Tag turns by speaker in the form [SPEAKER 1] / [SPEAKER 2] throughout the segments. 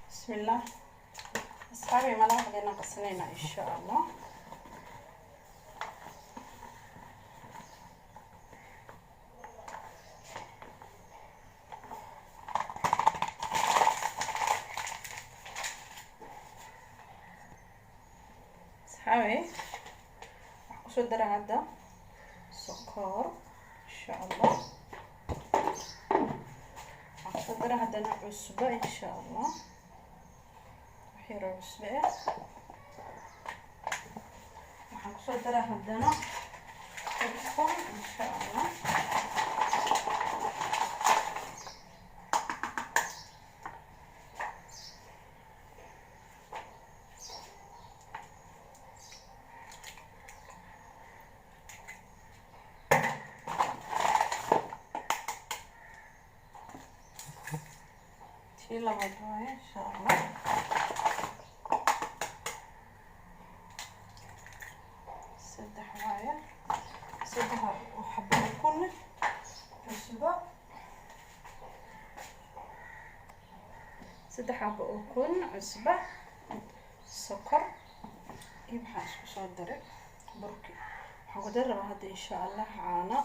[SPEAKER 1] Bismillah, asxaabi, malawaxdeena qasanayna, insha Allah. Asxaabi, waxaan kusoo dara hadda sokor, insha Allah. Waxaan kusoo dara haddana cusbo, insha Allah, wax yaroo cusbo ah. Waxaan kusoo dara haddana ukun, insha Allah. Tii labaad waaye, insha Allah. Saddex waaye, saddex xabo ukun, cusbo, 3 xabo ukun, cusbo, sokor iyo waxaan isku soo daray burki. Waxaan ku dari rabaa hadda, insha Allah, caano,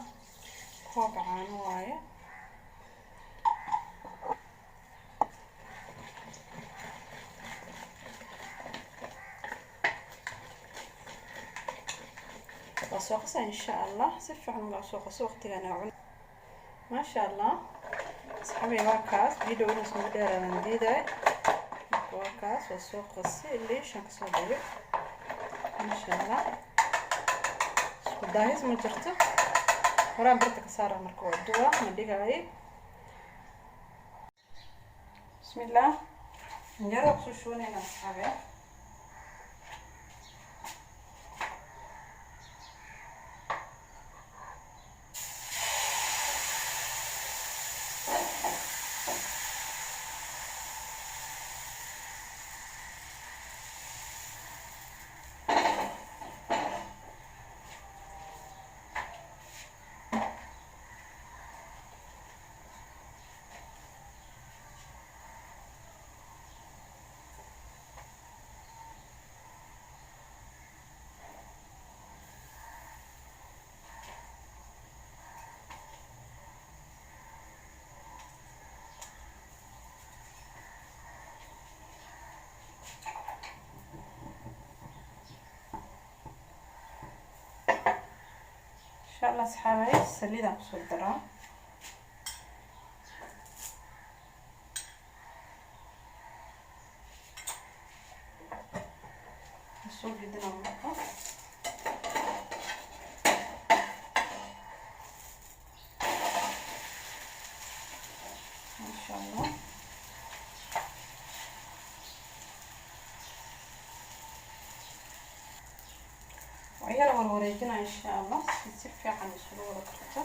[SPEAKER 1] koob caano waaye. Waa soo qasa, insha Allah, si fiican waa soo qaso waqtigan cun. Maasha Allah, asxaabi, waa kaas. Video inuu soo dheeraadaan diiday. Marka waa kaas, waa soo qasi, liishan kasoo dhigay, maasha Allah. Isku daahis ma jirto, horaan birta ka saara. Marka waa duwa, ma dhigaaye. Bismillah, canjeerada kusoo shubanayna, asxaabi. Insha Allah, asxaabay, saliidaan kusoo daraa. Soo gedinaa marka, masha Allah. Waa yara warwareejinaa, insha Allah, si si fiican isugu wada karto.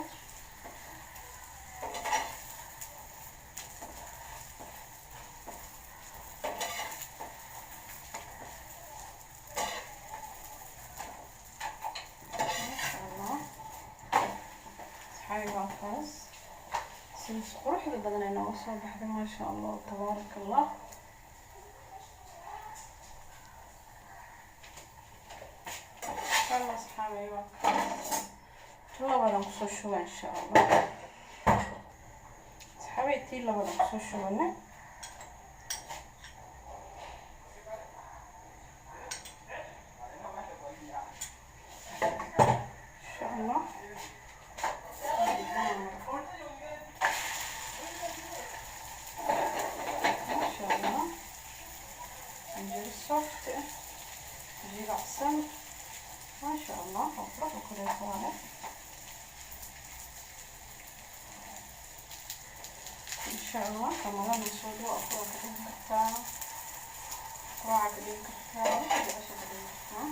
[SPEAKER 1] Masha Allah, asxaabi, waa kaas. Sidaas quruxda badan ay nooga soo baxday, maasha Allah, tabaaraka Allah. Insha Allah, asxaabi, waa kaas. Tii labadan kusoo shuba, insha Allah. Asxaabi, tii labadan kusoo shubane. Insha Allah, maasha Allah, canjeero soft ah, jilicsan, maasha Allah, oo qurux u kaleeto waaye. Insha Allah, Ramadaan soo dhow, afura ka dhigi kartaa, quraaca ka dhigi kartaa, waxa jecesha ka dhigi kartaa.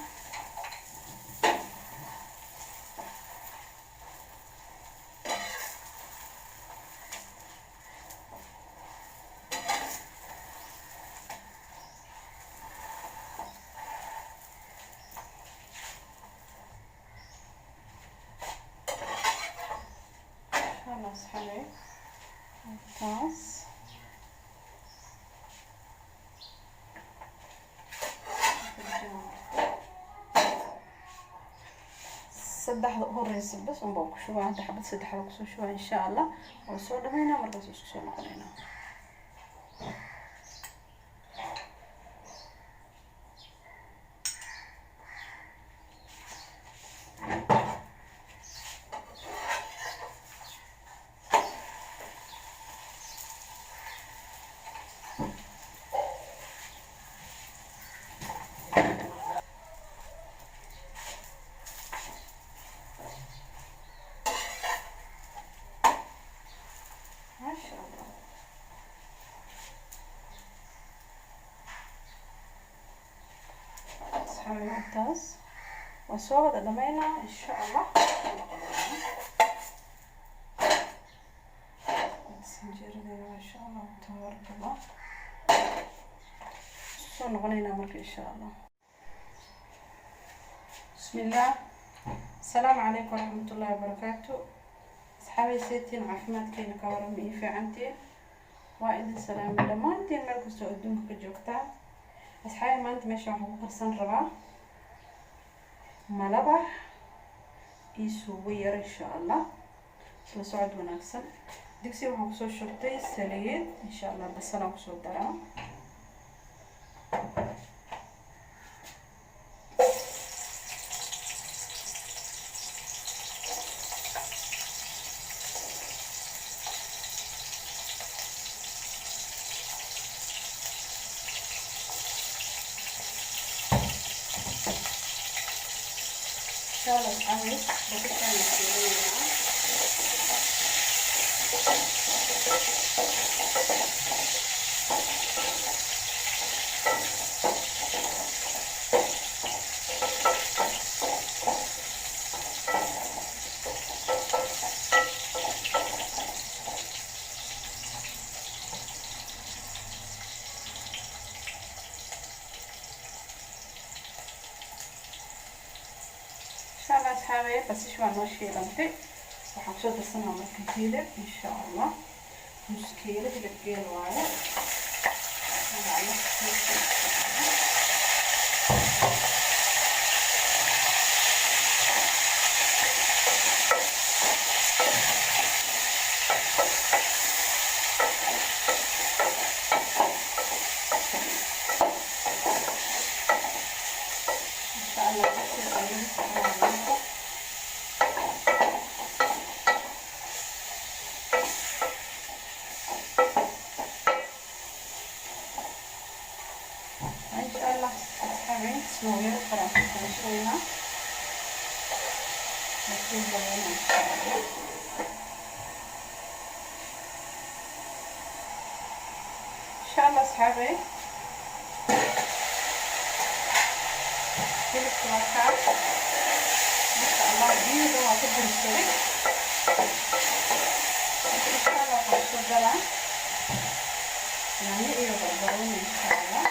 [SPEAKER 1] Insha Allah, asxaabi, taas. Saddexda u horeysa bas unbaan ku shubaa hadda, xabad saddexda kusoo shubaa insha Allah. Waa soo dhameynaa, markaas isku soo noqonaynaa. Maasha Allah. Asxaabi, intaas waa soo wada dhameynaa insha Allah. Sanjeeradeeda, maasha Allah, tabaaraka Allah. Isku soo noqonaynaa marka insha Allah. Bismillaah. Asalaamu calaykum waraxmatullaahi wabarakaatu. Asxaabay, seetiin? Caafimaadkeena ka warama? Ii fiicantiin? Waa idin salaamay dhammaantiin meel kastoo adduunka ka joogtaa. Asxaabi, maanta meesha waxaan ku karsan rabaa malabax iyo suugo yar insha Allah. Isla socod wanaagsan. Digsi waxaan kusoo shubtay saliid insha Allah, basalaan kusoo daraa. Insha Allah asxaabi, basashaan shiilaynaa. Insha Allah asxaabi, basasha waa noo shiilantay. Waxaan kusoo darsanaa marka hilib insha Allah, nus kiilo hilib geel waaye. Insha Allah digsiga ayuu saarnaa marka. Insha Allah asxaabi, suugo qaraan kusoo shubaynaa, laakiin badan insha Allah. Insha Allah asxaabi, hilibka waa kaas, masha Allah. Biyuhu waa ka bursaday. Marka insha Allah waxaan kusoo daraa yaanyo iyo barbarooni insha Allah.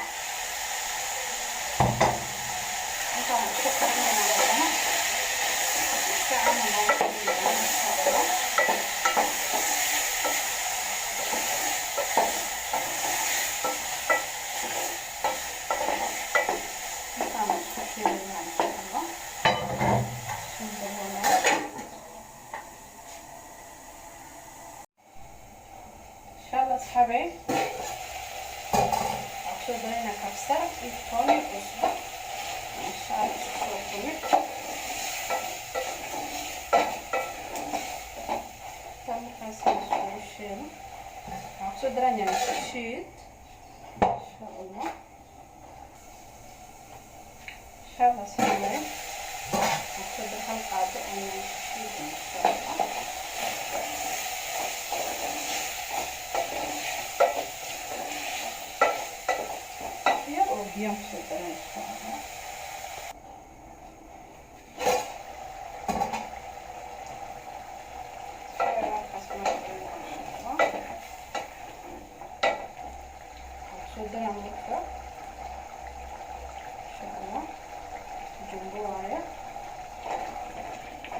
[SPEAKER 1] Intaan isku karinaynaa haddana si fiican loogu karinayaa insha Allah. Intaan isku shiilaynaa insha Allah, soo daboolaa insha Allah. Asxaabi, waxaan kusoo daraynaa kabsar iyo toon iyo cusbo insha Allah, isku soo tumid. Intaan markaas iskugu shiilo, waxaan kusoo daraynaa shiid insha Allah. Insha Allah asxaabi, waxaan kusoo dara hal qaado oo shiid insha Allah. Yar oo biyaan kusoo daray insha Allah. Markaas insha Allah waxaan kusoo daraa marka insha Allah jumbo waaye,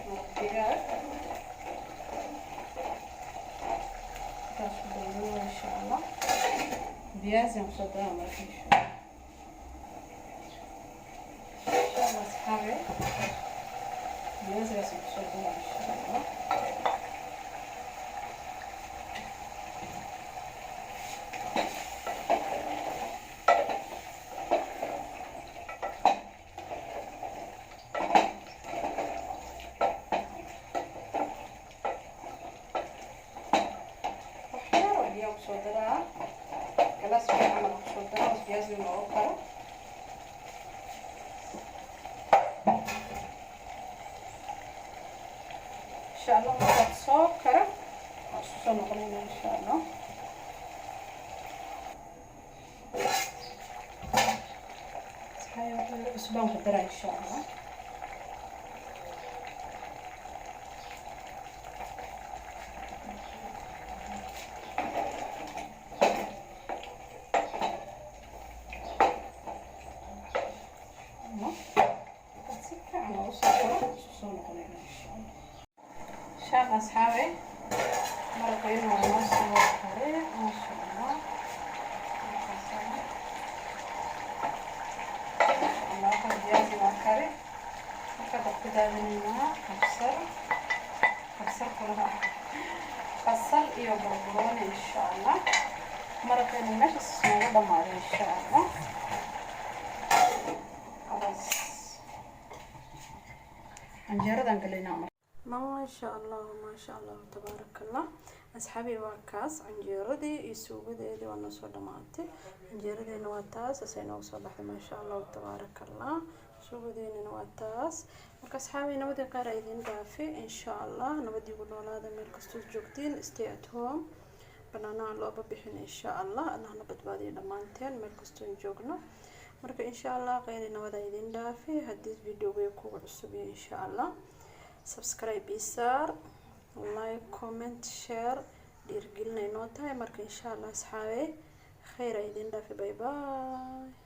[SPEAKER 1] maraq digaag intaas ku daboolaa insha Allah. Viazi kusoo daraa marka insha Allah. Insha Allah asxaabi, Biyaasigaas kusoo daraa, insha Allah. Waxyar oo biyaa kusoo daraa, galaas biyo camal kusoo daraa oo biyaasiga noogu karo. Insha Allah, markaad soo karo waan isku soo noqonayna, insha Allah. Cusbaan ku daraa, insha Allah. Markaad si fiican loogu soo karo, isku soo noqonayna, insha Allah. Insha Allah, asxaabe, maraqayna waa noo soo karay, maasha Allah. Insha Allah, waxaa viazi waa kari. Marka waxaan ku daadinaynaa kabsar, kabsar kulaha, basal iyo barbarooni, insha Allah. Maraqayna meeshaas noogu dhamaaday, insha Allah. Khalaas, canjeeradan galaynaa marka. Maasha Allah, maasha Allah, tabaaraka Allah. Asxaabi, waa kaas canjeeradii iyo suugadeedii waa noo soo dhamaatay. Canjeeradeena waa taas, asay noogu soo baxday, maasha Allah, tabaaraka Allah. Suugadeennana waa taas. Marka asxaabi, nabadii qaar a idin dhaafi, insha Allah. Nabadii ugu noolaada meel kastoo joogtiin. Stay at home, banaanaha looba bixin, insha Allah. Allahna badbaadiyo dhammaanteen meel kastoon joogno. Marka insha Allah, kheyri nabada idin dhaafi. Haddii videoga kugu cusub iyo, insha Allah, subscribe isaar, like, comment, share, dhiirgelinay noo tahay. Marka insha Allah, asxaabe, kheyr a idin dhaafi. Bye bye.